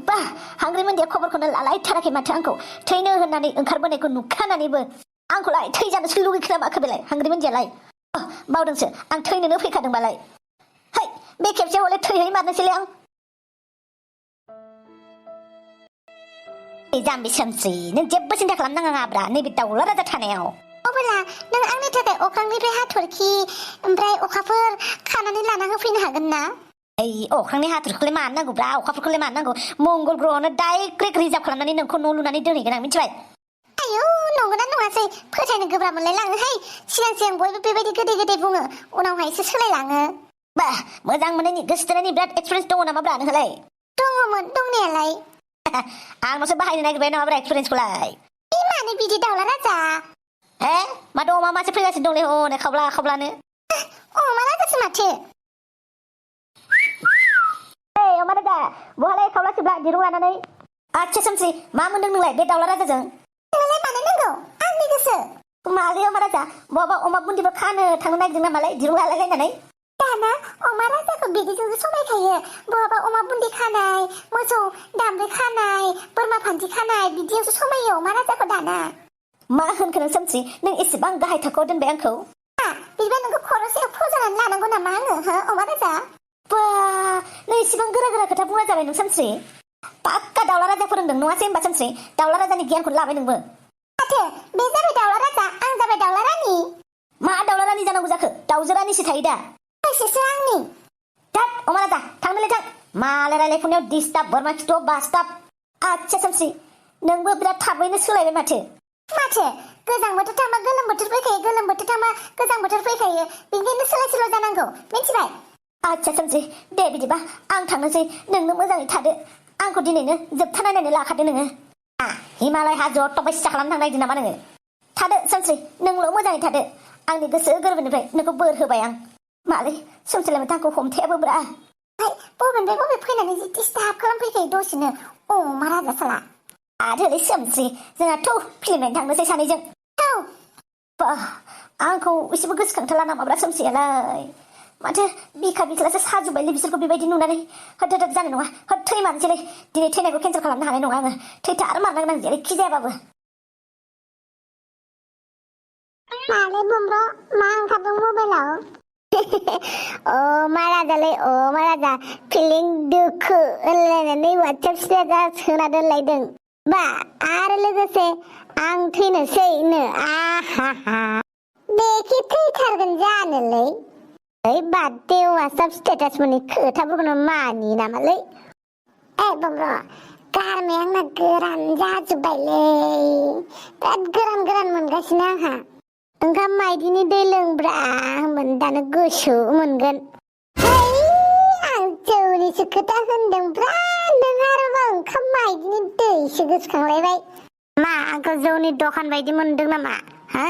बा हांग्रिमोनदिया खबरखौनो लालायथाराखै माथो आंखौ थैनो होननानै ओंखारबोनायखौ नुखानानैबो आंखौलाय थैजानोसो लुगैखोना माखो बेलाय हांग्रिमोनदियालाय बावदोंसो आं थैनोनो फैखादोंबालाय है बे खेबसे हले थैहै मारनोसैलै आं जाम्बि सोमस्रि नों जेबो सिन्था खालामनाङाब्रा नैबे दाउला राजा थानायाव अब्ला नों आंनि थाखाय अख्रांनिफ्राय हाथरखि ओमफ्राय अखाफोर खानानै लाना होफैनो हागोन ना अख्रांनि हाथरखौलाय मानो नांगौब्रा अखाफोरखौलाय मानो नांगौ मंगल ग्रहआवनो डाइरेक्ट रिजार्भ खालामनानै नोंखौ न' लुनानै दोनहैगोन आं मिथिबाय आयौ नंगौना नङासै फोथायनो गोब्राब मोनलायलाङोहाय सिगां बयबो बेबायदि गोदै गोदै बुङो उनावहायसो सोलायलाङो बा मोजां मोननायनि गोसो थोनायनि बिराद एक्सपिरियेन्स दङ नामाब्रा नोंहालाय दङमोन दंनायालाय आंनावसो बाहायनो नागिरबाय नामाब्रा एक्सपिरियेन्सखौलाय बे मानो बिदि दाउला राजा हे माथो अमा मासे फैगासिनो दंलै हनै खावब्ला खावब्लानो अमा राजासो माथो अमा राजा बहालाय खावलासोब्ला दिरुं लानानै आच्छा सोमस्रि मा मोनदों नोंलाय बे दाउला राजाजों नोंलाय मानो नांगौ आंनि गोसो मालै अमा राजा बहाबा अमा बुन्दिबो खानो थांनो नागिरदों नामालाय दिरुं लालायलायनानै दाना अमा राजाखौ बिदिजोंसो समायखायो बहाबा अमा बुन्दि खानाय मोसौ दामब्रि खानाय बोरमा फान्थि खानाय बिदियावसो समायो अमा राजाखौ दाना मा होनखो नों सोमस्रि नों एसेबां गाहाय थाखोआव दोनबाय आंखौ बिदिबा नोंखौ खर' सायाव फज'नानै लानांगौ नामा आङो हो अमा राजा बा नों एसेबां गोरा गोरा खोथा बुंनाय जाबाय नों सोमस्रि पाक्का दाउला राजा फोरोंदों नङासै होनबा सोमस्रि दाउला राजानि गियानखौनो लाबाय नोंबो माथो बे जाबाय दाउला राजा आं जाबाय दाउला रानि मा दाउला रानि जानांगौ जाखो दाउजो रानिसो थायो दा गोसोसो आंनि थाट अमा राजा थांनोलाय थां मालाय रायलायफुनायाव डिस्टार्ब बोरमा खिथुआव बास्टाब आच्छा सोमस्रि नोंबो बिराद थाबैनो सोलायबाय माथो गोजां बोथोर थांबा गोलोम बोथोर फैखायो गोलोम बोथोर थांबा गोजां बोथोर फैखायो बिदिनो सोलाय सोल' जानांगौ मिथिबाय आच्छा सोमस्रि दे बिदिबा आं थांनोसै नोंनो मोजाङै थादो आंखौ दिनैनो जोबथानायनानै लाखादो नोङो हिमालय हाजोआव तपस्या खालामनो थांनो नागिरदों नामा नोङो थादो सोमस्रि नोंल' मोजाङै थादो आंनि गोसो गोरबोनिफ्राय नोंखौ बोर होबाय आं मालै सोमस्रिलाय आंखौ हमथायाबोब्रा बबेनिफ्राय बबे फैनानै जि डिस्टार्ब खालामफैखायो दसेनो अमा राजा साला आरोलै सोमस्रि जोंहाथ' फिल्म नायनो थांनोसै सानैजों बा आंखौ एसेबो गोसोखांथारला नामाब्रा सोमस्रियालाय माथो बिखा बिख्लासो साजुबायलै बिसोरखौ बेबायदि नुनानै होद जानाय नङा होद थैमारनोसैलै दिनै थैनायखौ केन्सेल खालामनो हानाय नङा आङो थैथारमारनांगोन आं जेरैखि जायाबाबो मालै बुमब्र मा ओंखारदों मबाइलाव अमा राजालै अमा राजा फिलिं दुखु होनलायनानै वाट्सएप स्टेटास होना दोनलायदों बा आरो लोगोसे आं थैनोसैनो आहा बेखि थैथारगोन जानोलै ओइ बाददे वाट्सएप स्टेटासफोरनि खोथाफोरखौनो मानियो नामालै बुमब्र गारमाया आंना गोरान जाजोब्बायलै बिराद गोरान मोनगासिनो आंहा ओंखाम माइदिनि दै लोंब्रा होनबानो गुसु मोनगोन आं जौनिसो खोथा होनदोंब्रा नों आरोबा ओंखाम माइदिनि दैसो गोसोखांलायबाय मा आंखौ जौनि दखान बायदि मोनदों नामा हा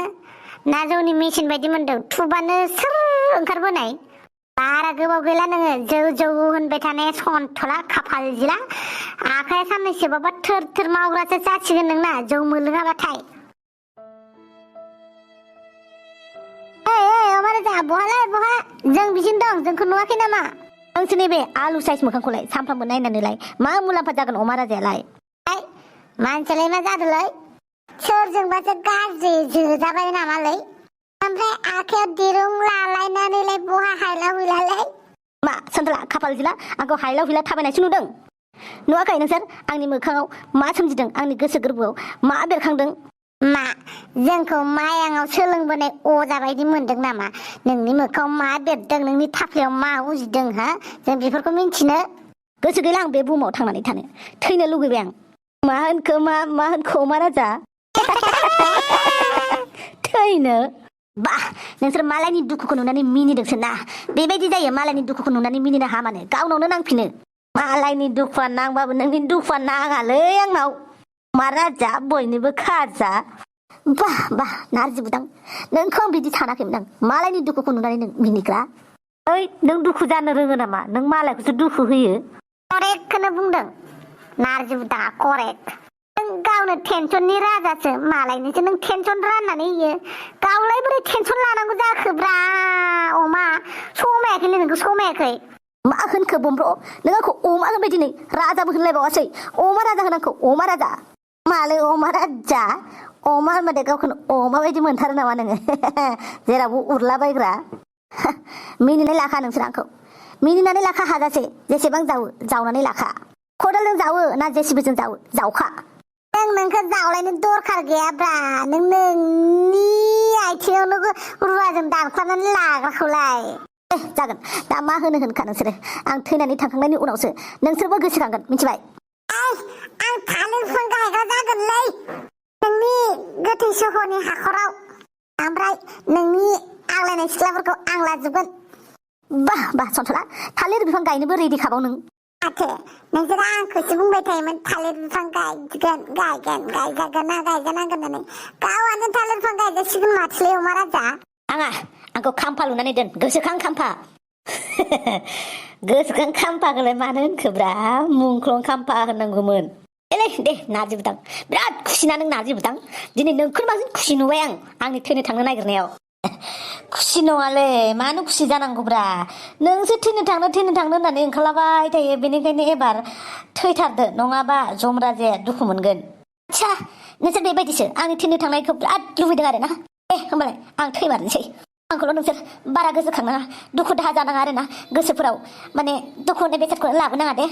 ना जौनि मेसिन बायदि मोनदों थुबानो सोर ओंखारबोनाय बारा गोबाव गैला नोङो जौ होनबाय थानाया सन्थला खाफाल जिला आखाया साननैसोबाबा थोर मावग्रासो जासिगोन नोंना जौ मोनलोङाबाथाय बहा जों बिदिनो दं जोंखौ नुवाखै नामा नोंसोर नैबे आलु साइज मोखांखौलाय सानफ्रामबो नायनानैलाय मा मुलाम्फा जागोन अमा राजायालाय मानसियालाय मा जादोंलै सोरजोंबासो गाज्रि जोजाबाय नामालै ओमफ्राय आखायाव दिरुं लालायनानैलाय बहा हायला हुइलालै मा सानथला खाफाल जिला आंखौ हायला हुइला थाबायनायसो नुदों नुवाखै नोंसोर आंनि मोखाङाव मा सोमजिदों आंनि गोसो गोरबोआव मा बेरखांदों मा जोंखौ मायाङाव सोलोंबोनाय अजा बायदि मोनदों नामा नोंनि मोखाङाव मा बेरदों नोंनि थाफ्लियाव मा उजिदों हा जों बेफोरखौ मिन्थिनो गोसो गैला आं बे बुहुमाव थांनानै थानो थैनो लुगैबाय आं मा होनखो अमा राजा थैनो बा नोंसोर मालायनि दुखुखौ नुनानै मिनिदोंसो ना बेबायदि जायो मालायनि दुखुखौ नुनानै मिनिनो हामानो गावनावनो नांफिनो मालायनि दुखुआ नांबाबो नोंनि दुखुआ नाङालै आंनाव मा राजा बयनिबो खाजा बा नारजि बुदां नोंखौ आं बिदि सानाखैमोन आं मालायनि दुखुखौ नुनानै नों मिनिग्रा ओइ नों दुखु जानो रोङो नामा नों मालायखौसो दुखु होयो करेक्टखौनो बुंदों नारजि बुदाङा करेक्ट नों गावनो टेनसननि राजासो मालायनोसो नों टेनसन राननानै होयो गावलाय बोरै टेनसन लानांगौ जाखोब्रा अमा समायाखैनो नोंखौ समायाखै मा होनखो बमब्र नों आंखौ अमा होनबाय दिनै राजाबो होनलायबावासै अमा राजा होनांगौ अमा राजा मालै अमा राजा अमा होनबाथाय गावखौनो अमा बायदि मोनथारो नामा नोङो जेरावबो उरलाबायग्रा मिनिनाय लाखा नोंसोर आंखौ मिनिनानै लाखा हाजासे जेसेबां जावो जावनानै लाखा खदालजों जावो ना जेसिबिजों जावो जावखा जों नोंखौ जावलायनो दरखार गैयाब्रा नों नोंनि आथिङावनो रुवाजों दानख्लाबनानै लाग्राखौलाय जागोन दा मा होनो होनखा नोंसोरो आं थैनानै थांखांनायनि उनावसो नोंसोरबो गोसोखांगोन मिथिबाय आं थालिर बिफां गायग्रा जागोनलै नोंनि गोथै सहरनि हाखराव ओमफ्राय नोंनि आग्लायनाय सिख्लाफोरखौ आं लाजोबगोन बा सन्थला थालिर बिफां गायनोबो रेडि खाबाव नों माथो नोंसोर आंखौसो बुंबाय थायोमोन थालिर बिफां गायजागोन ना गायजानांगोन होननानै गावआनो थालिर बिफां गायजासिगोन माथोलै अमा राजा आंखौ खाम्फा लुनानै दोन गोसोखां खाम्फा गोसोखां खाम्फाखौलाय मानो होनखोब्रा मुंख्लं खाम्फा होननांगौमोन दे नारजि बुदां बिराद खुसिना नों नारजि बुदां दिनै नोंखौनो बांसिन खुसि नुबाय आं आंनि थैनो थांनो नागिरनायाव खुसि नङालै मानो खुसि जानांगौब्रा नोंसो थैनो थांनो होननानै ओंखारलाबाय थायो बेनिखायनो एबार थैथारदो नङाबा जमराजाया दुखु मोनगोन आच्छा नोंसोर बेबायदिसो आंनि थैनो थांनायखौ बिराद लुबैदों आरो ना होमबालाय आं थैमारनोसै आंखौल' नोंसोर बारा गोसोखांनाङा दुखु दाहा जानाङा आरो ना गोसोफोराव माने दुखु होननाय बेसादखौ लाबोनाङा दे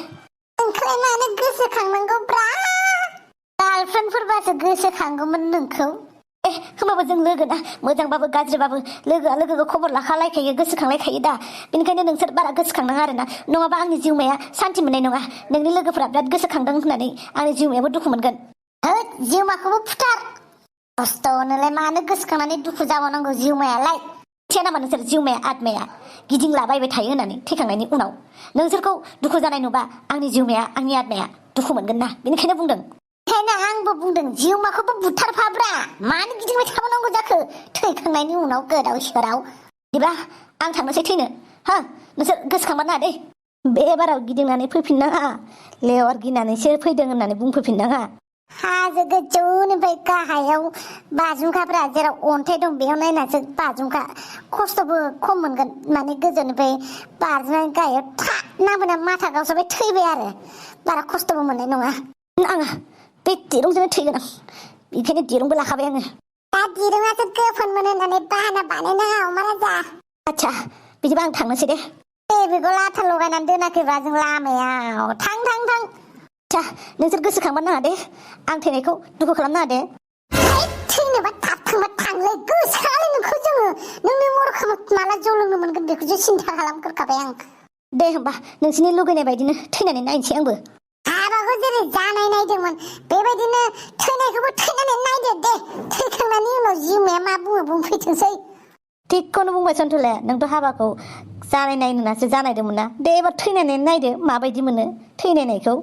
नोंखौलाय मानो गोसोखांनांगौब्रा गार्लफ्रेन्डफोरबासो गोसोखांगौमोन नोंखौ होमबाबो जों लोगो ना मोजांबाबो गाज्रिबाबो लोगोआ लोगोखौ खबर लाखालायखायो गोसोखांलायखायो दा बेनिखायनो नोंसोर बारा गोसोखांनाङा आरो ना नङाबा आंनि जिउमाया सान्थि मोननाय नङा नोंनि लोगोफोरा बिराद गोसोखांदों होननानै आंनि जिउमायाबो दुखु मोनगोन जिउमाखौबो फुथार खस्थ'नोलाय मानो गोसोखांनानै दुखु जाबावनांगौ जिउमायालाय मिथिया नामा नोंसोर जिउमाया आत्माया गिदिंलाबायबाय थायो होननानै थैखांनायनि उनाव नोंसोरखौ दुखु जानाय नुबा आंनि जिउमाया आंनि आत्माया दुखु मोनगोन ना बेनिखायनो बुंदों ओंखायनो आंबो बुंदों जिउमाखौबो बुथारफाब्रा मानो गिदिंबाय थाबावनांगौ जाखो थैखांनायनि उनाव गोदाव सोराव बिदिब्ला आं थांनोसै थैनो नोंसोर गोसोखांबा ना दे बे बाराव गिदिंनानै फैफिननाङा लेवार गिनानैसो फैदों होननानै बुंफैफिननाङा हाजो गोजौनिफ्राय गाहायाव बाजुंखाफ्रा जेराव अन्थाइ दं बेयाव नायनासो बाजुंखा खस्थ'बो खम मोनगोन माने गोजौनिफ्राय बारजुनानै गाहायाव था नांबोना माथा गावसाबाय थैबाय आरो बारा खस्थ'बो मोननाय नङा आङा बे दिरुंजोंनो थैगोन आं बेखायनो दिरुंबो लाखाबाय आङो दा दिरुङासो गोफोन मोनो होननानै बाहाना बानायनाङा अमा राजा आच्छा बिदिबा आं थांनोसै दे बेखौ लाथा लगायनानै दोनाखैबा जों लामायाव थां आच्छा नोंसोर गोसोखांबा नाङा दे आं थैनायखौ दुखु खालामनाङा दे थैनोबा थाब थांबा थांलाय गोसोखाङालै नोंखौ जोङो नोंनि मरखौ माला जौ लोंनो मोनगोन बेखौसो सिन्था खालामग्रोखाबाय आं दे होमबा नोंसिनि लुगैनाय बायदिनो थैनानै नायनोसै आंबो हाबाखौ जेरै जानाय नायदोंमोन बेबायदिनो थैनायखौबो थैनानै नायदो दे थैखांनायनि उनाव जिउमाया मा बुङो बुंफैथोंसै थिगखौनो बुंबाय सन्थुलाया नोंथ' हाबाखौ जानाय नायनो होननासो जानायदोंमोन ना दे एबार थैनानै नायदो माबायदि मोनो थैनायनायखौ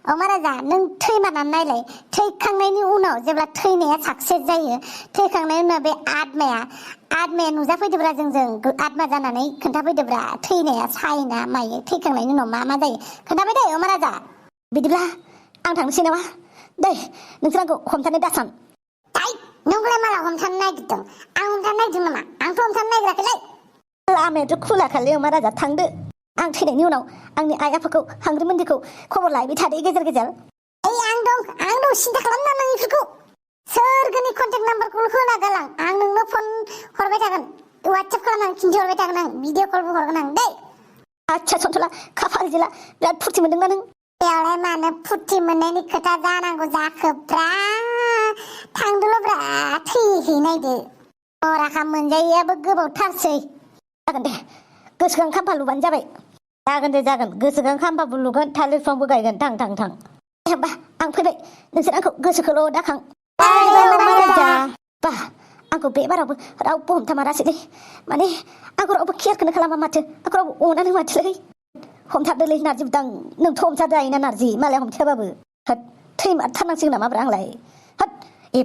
अमा राजा नों थैमारनानै नायलाय थैखांनायनि उनाव जेब्ला थैनाया साक्सेस जायो थैखांनायनि उनाव बे आत्माया नुजाफैदोब्रा जोंजों आत्मा जानानै खोन्थाफैदोब्रा थैनाया सायना मायो थैखांनायनि उनाव मा जायो खोन्थाबाय दे अमा राजा बिदिब्ला आं थांनोसै नामा दे नोंसोर आंखौ हमथानो दासान नोंखौलाय माला हमथानो नागिरदों आं हमथानो नागिरदों नामा आंथ' हमथानो नागिराखैलै लामायाथ' खुलाखालै अमा राजा थांदो आं थैनायनि उनाव आंनि आइ आफाखौ हांग्रि मोन्दिखौ खबर लायबाय थादो गेजेर गेजेर आं दं सिन्था खालामना नों बेफोरखौ सोरगोनि कन्टेक्ट नाम्बारखौ होना गालां आं नोंनो फन हरबाय थागोन वाट्सएप खालामनानै खिन्थिहरबाय थागोन आं भिडिअ कलबो हरगोन आं दे आच्छा सन्थला खाफाल दिला बिराद फुर्ति मोनदोंना नों बेयावलाय मानो फुर्ति मोननायनि खोथा जानांगौ जाखोब्रा थांदोल'ब्रा थैहैनायदो मराखा मोनजायैयाबो गोबावथारसै जागोन दे गोसोखां खाम्फा लुबानो जाबाय जागोन गोसोखां खाम्फाबो लुगोन थालिर बिफांबो गायगोन थां होमबा आं फैबाय नोंसोर आंखौ गोसोखौल' दाखां बा आंखौ बे बारावबो रावबो हमथामारासैलै माने आंखौ रावबो केयारखौनो खालामा माथो आंखौ रावबो अनानो माथोलै हमथारदोलै नारजि बुदां नोंथ' हमथारदो आइना नारजि मालाय हमथायाबाबो थैमारथारनांसिगोन नामा ब्रा आंलाय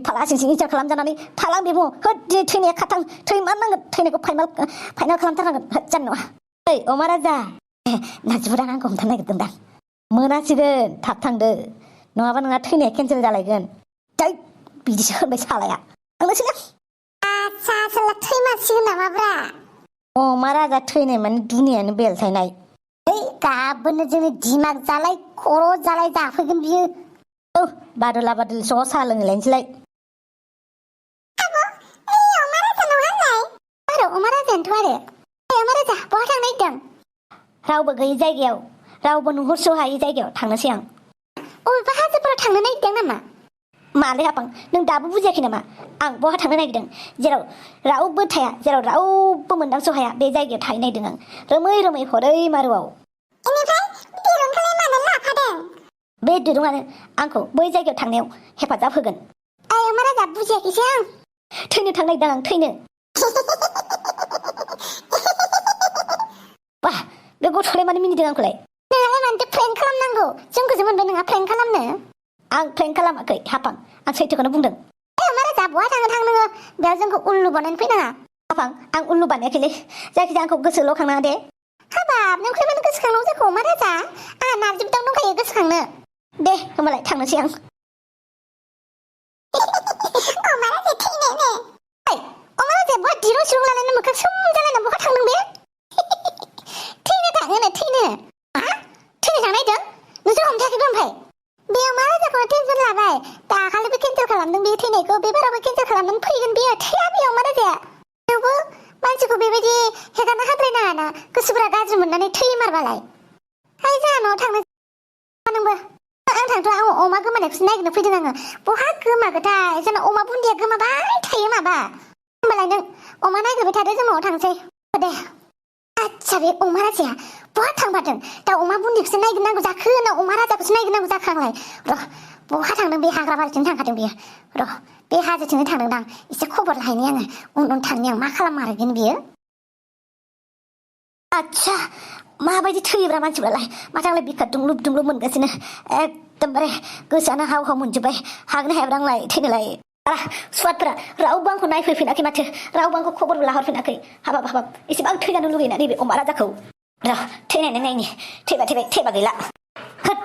फाला सिं इन्टार खालामजानानै फालां बेबो दिनै थैनाया खाथां थैमारनांगोन थैनायखौ फाइनाल खालामथारनांगोन जानो नङा अमा राजा नारजि बुदां आंखौ हमथानो नागिरदों दां मोनासिगोन थाब थांदो नङाबा नोंहा थैनाया केन्सेल जालायगोन बिदिसो होनबाय सालाया थांनोसैलां आच्छा थैमारसिगोन नामाब्रा अमा राजा थैनाय माने दुनियानो बेलथायनाय ओइ गाबोननो जोंनि दिमाग जालाय खर' जालाय जाफैगोन बियो औ बादला बादल ज' साहा लोंलायनोसैलाय अमा राजायानोथ' आरो अमा राजा बहा थांनो नागिरदों रावबो गैयि जायगायाव रावबो नुहुरस' हायि जायगायाव थांनोसै आं अबेबा हाजोफोराव थांनो नागिरदों नामा मालै हाबां नों दाबो बुजियाखै नामा आं बहा थांनो नागिरदों जेराव रावबो थाया जेराव रावबो मोनदांस' हाया बे जायगायाव थाहैनो नागिरदों आं रोमै रोमै हरै मारुआव बे दिरुङानो आंखौ बै जायगायाव थांनायाव हेफाजाब होगोन अमा राजा बुजियाखैसै आं थैनो थांनो नागिरदों आं थैनो बाह बे गथ'लाय मानो मिनिदों आंखौलाय नोंहालाय मानोथो प्रेंक खालामनांगौ जोंखौसो मोनबाय नोंहा प्रेंक खालामनो आं प्रेंक खालामाखै हाफां आं सैथोखौनो बुंदों अमा राजा बहा थांनो नोङो बेयाव जोंखौ उल्लु बानायनो फैनाङा हाफां आं उल्लु बानायाखैलै जायखिजाया आंखौ गोसोल' खांनाङा दे हाबाब नोंखौलाय मानो गोसोखांनांगौ जाखो अमा राजा आंहा नारजि बिदां दंखायो गोसोखांनो दे होमबालाय थांनोसै आं अमा राजा थैनाय ने अमा राजाया बहा दिरुं सिरुं लानानै मोखां सोम जालायना बहा थांदों बे थैनो थाङोनो थैनो थैनो थांनायदों नोंसोर हमथायाखैबो ओमफ्राय बे अमा राजाखौनो टेनसन लाबाय दाखालिबो केन्सेल खालामदों बे थैनायखौ बे बारावबो केन्सेल खालामनानै फैगोन बेयो थैया बे अमा राजाया थेवबो मानसिखौ बेबायदि हेगारना होद्रायनाङाना गोसोफोरा गाज्रि मोननानै थैमारबालाय हाय जोंहा न'आव थांनो नोंबो आं थांथ' आं अमा गोमानायखौसो नागिरनो फैदों आङो बहा गोमागोथाय जोंना अमा बुन्दिया गोमाबाय थायो माबा होमबालाय नों अमा नागिरबाय थादो जों न'आव थांसै दे आच्छा बे अमा राजाया बहा थांबादों दा अमा बुन्दिखौसो नागिरनांगौ जाखो ना अमा राजाखौसो नागिरनांगौ जाखो आंलाय र' बहा थांदों बे हाग्रा बारिथिं थांखादों बियो र' बे हाजोथिंनो थांदोंदां एसे खबर लाहैनि आङो उन थांनि आं मा खालाममारगोन बियो आच्छा माबायदि थैयोब्रा मानसिफ्रालाय माथो आंलाय बिखा दुंलुब दुंलुब मोनगासिनो एकदमबारे गोसोआनो हाव हाव मोनजोब्बाय हागनो हायाब्रा आंलाय थैनोलाय स्वादफोरा रावबो आंखौ नायफैफिनाखै माथो रावबो आंखौ खबरबो लाहरफिनाखै हाबाब हाबाब एसेबां थैजानो लुगैना नैबे अमा राजाखौ र' थैनायनो नायनि थैबा थैबाय थैबा गैला होद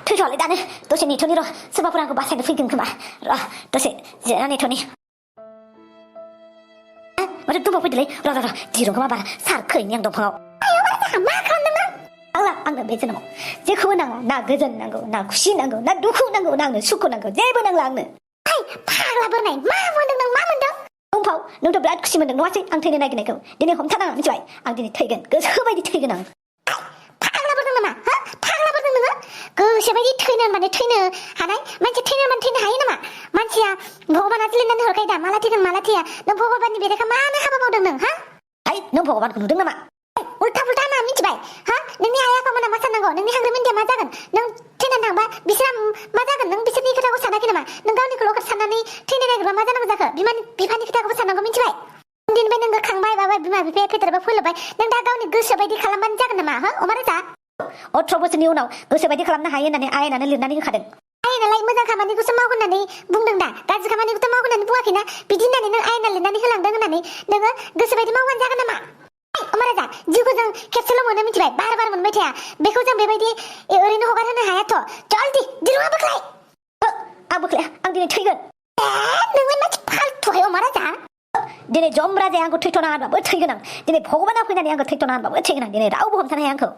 थैथ'वालै दानो दसे नेथ'नि र' सोरबाफोर आंखौ बासायनो फैगोन खोमा र' दसे जिरायना नेथ'नि माथो दंफां फैदोलै र' दिरुंखौ माबार सारखोयैनि आं दंफाङाव मा खालामदों आंनो बे जोनोमाव जेखौबो नाङा ना गोजोन नांगौ ना खुसि नांगौ ना दुखु नांगौ ना आंनो सुखु नांगौ जेबो नांला आंनो फाग्ला बोरनाय मा मोनदों नों मा मोनदों दंफाव नोंथ' बिराद खुसि मोनदों नङासै आं थैनो नागिरनायखौ दिनै हमथानाङा मिथिबाय आं दिनै थैगोन गोसोबायदि थैगोन आं फाग्ला बोरदों नामा फाग्ला बोरदों नोङो गोसोबायदि थैनो होनबानो थैनो हानाय मानसि थैनो होनबानो थैनो हायो नामा मानसिया भगबानासो लिरनानै हरखायो दा माला थैगोन माला थैया नों भगबाननि बेरेखा मानो हाबा मावदों नों नों भगबानखौ नुदों नामा उल्था पुल्था ना मिथिबाय नोंनि आइ आफामोना मा साननांगौ नोंनि हाग्रा मिन्दिया मा जागोन नों थैनानै थांबा बिसोरा मा जागोन नों बिसोरनि खोथाखौ सानाखै नामा नों गावनिखौल' साननानै थैनो नागिरबा मा जानांगौ जाखो बिफानि खोथाखौबो साननांगौ मिथिबाय उन्दैनिफ्राय नों खांबाय बाबाय बिमा बिफाया फेदेरबाय फोलावबाय नों दा गावनि गोसो बायदि खालामबानो जागोन नामा अमा राजा 18 बोसोरनि उनाव गोसो बायदि खालामनो हायो होननानै आयेनानो लिरनानै होखादों आयेनालाय मोजां खामानिखौसो मावगोन होननानै बुंदों दा गाज्रि खामानिखौथ' मावगोन होननानै बुङाखैना बिदि होननानै नों आयेना लिरनानै होलांदों होननानै नोङो गोसो बायदि मावबानो जागोन नामा अमा राजा जिउखौ जों खेबसेल' मोनो मिथिबाय बार बार मोनबाय थाया बेखौ जों बेबायदि ओरैनो हगार होनो हायाथ' जल्दि दिरुङा बोख्लाय आं बोख्लाया आं दिनै थैगोन नोंलाय माथो फाल्थुहाय अमा राजा दिनै जम राजाया आंखौ थैथ'ना होनबाबो थैगोन आं दिनै भगबाना फैनानै आंखौ थैथ'ना होनबाबो थैगोन आं दिनै रावबो हमथानो हाया आंखौ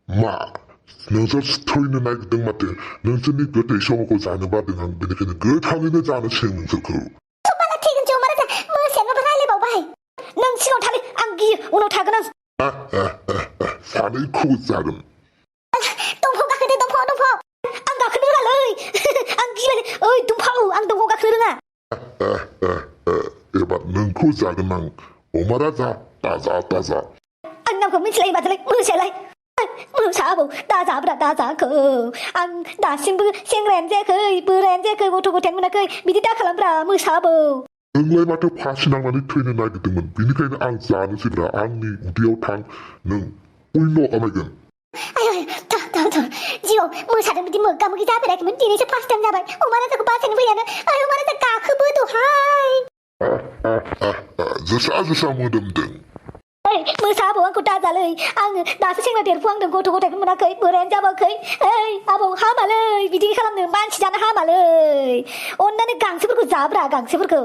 मा नोंसोर थैनो नागिरदों माथो नोंसोरनि गोथै सहखौ जानो बादों आं बेनिखायनो गोथाङैनो जानोसै नोंसोरखौ बाला थैगोनसै अमा राजा मोसायाबो रायलायबावबाय नों सिगाङाव थालै आं गियो उनाव थागोन आं सानैखौबो जागोन दंफां गाखोदो दंफां आं गाखोनो रोङालै आं गिबाय ओइ दंफां आं दंफां गाखोनो रोङा एबार नोंखौ जागोन आं अमा राजा ताजा ताजा आं नामखौ मिथिलायो माथोलाय मोसायालाय मोसाबौ दाजाब्रा दाजाखौ आं दासिमबो सेंग्रायानो जायाखै बोरायानो जायाखै गथ' गथायानो मोनाखै बिदि दा खालामब्रा मोसाबौ नोंलाय माथो फासि नांनानै थैनो नागिरदोंमोन बेनिखायनो आं जानोसैब्रा आंनि उदैयाव थां नों उइल' आमायगोन जिउ मोसादों बिदि मोगा मोगि जाफेराखैमोन दिनैसो फार्स्ट टाइम जाबाय अमा राजाखौ बासायनो फैयानो अमा राजा गाखोबोदोहाय जोसा जोसा मोदोमदों मोसाबौ आंखौ दाजालै आङो दासो सेंग्रा देरफुहांदों गथ' गथायखौ मोनाखै बोरायानो जाबाखै ओइ आबौ हामालै बिदि खालामनो मानसि जानो हामालै अननानै गांसोफोरखौ जाब्रा गांसोफोरखौ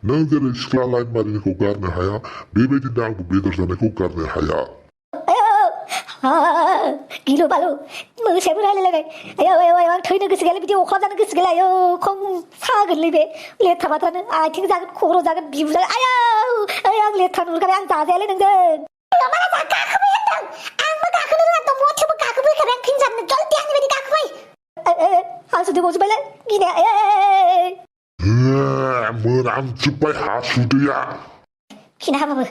नों जेरै सिख्ला लाइन मारिनायखौ गारनो हाया बेबायदिनो आंबो बेदर जानायखौ गारनो हाया गिलु बालु मोसायाबो रायलायलायबाय आयौ आं थैनो गोसो गैयालै बिदि अख्ला जानो गोसो गैला आयौ खम सागोनलै बे लेथ्रा बाथ्रानो आथिं जागोन खर' जागोन बिबु जागोन आयौ ओइ आं लेथ्रा नुरखाबाय आं जाजायालै नोंजों माला जा गाखोबाय होनदों आंबो गाखोनो रोङा दं मथेबो गाखोफैखाबाय आं फिनजाबनो जल्दि आंनि बायदि गाखोफै हासुदै गजोब्बायलै गिनाया मोनामजोब्बाय हासुदैया खिनो हाबाबो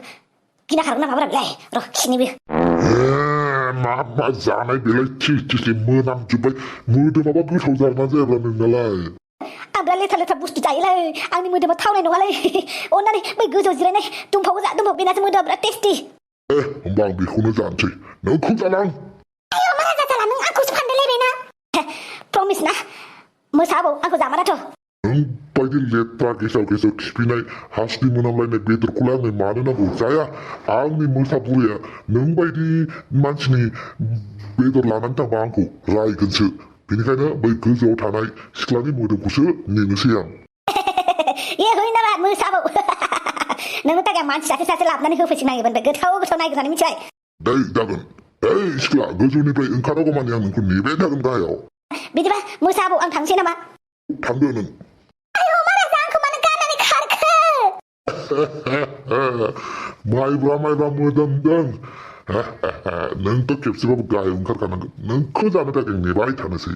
गिना खारगोन नामाब्रा बेलाय र' खिनिबो मा जानाय बेलाय थिसे मोनामजोब्बाय मोदोमाबा गोथाव जागोना जायाब्रा नोंनालाय आं बिराद लेथ्रा लेथ्रा बुस्थु जायोलै आंनि मोदोमा थावनाय नङालै अननानै बै गोजौआव जिरायनाय दुमफावखौ जा दुमफाव बेनासो मोदोमा बिराद टेस्टि होमबा आं बेखौनो जानोसै नोंखौ जालां आयौ माला जाला नों आंखौसो फानदेलायबायना प्रमिस ना मोसा आबौ आंखौ जामाराथ' नों बायदि लेथ्रा गेसाव खिफिनाय हासुदै मोनामलायनाय बेदरखौलाय आंनो मानो नांगौ जाया आंनि मोसा बुरैया नों बायदि मानसिनि बेदर लानानै थांबा आंखौ रायगोनसो बेनिखायनो बै गोजौआव थानाय सिख्लानि मोदोमखौसो नेनोसै आं नामा मोसा आबौ नोंनो थाखाय मानसि सासे लाबोनानै होफैसिगोन आं गोथाव नायग्रोनानै मिथिबाय दै जागोन सिख्ला गोजौनिफ्राय ओंखारागौमानि आं नोंखौ नेबाय थागोन गाहायाव बिदिबा मोसा आबौ आं थांसै नामा थांदो नों आयौ माला जा आंखौ मानो गारनानै खारखो माइब्रा मोदोमदों नोंथ' खेबसेबाबो गाहायाव ओंखारखानांगोन नोंखौ जानो थाखाय नेबाय थानोसै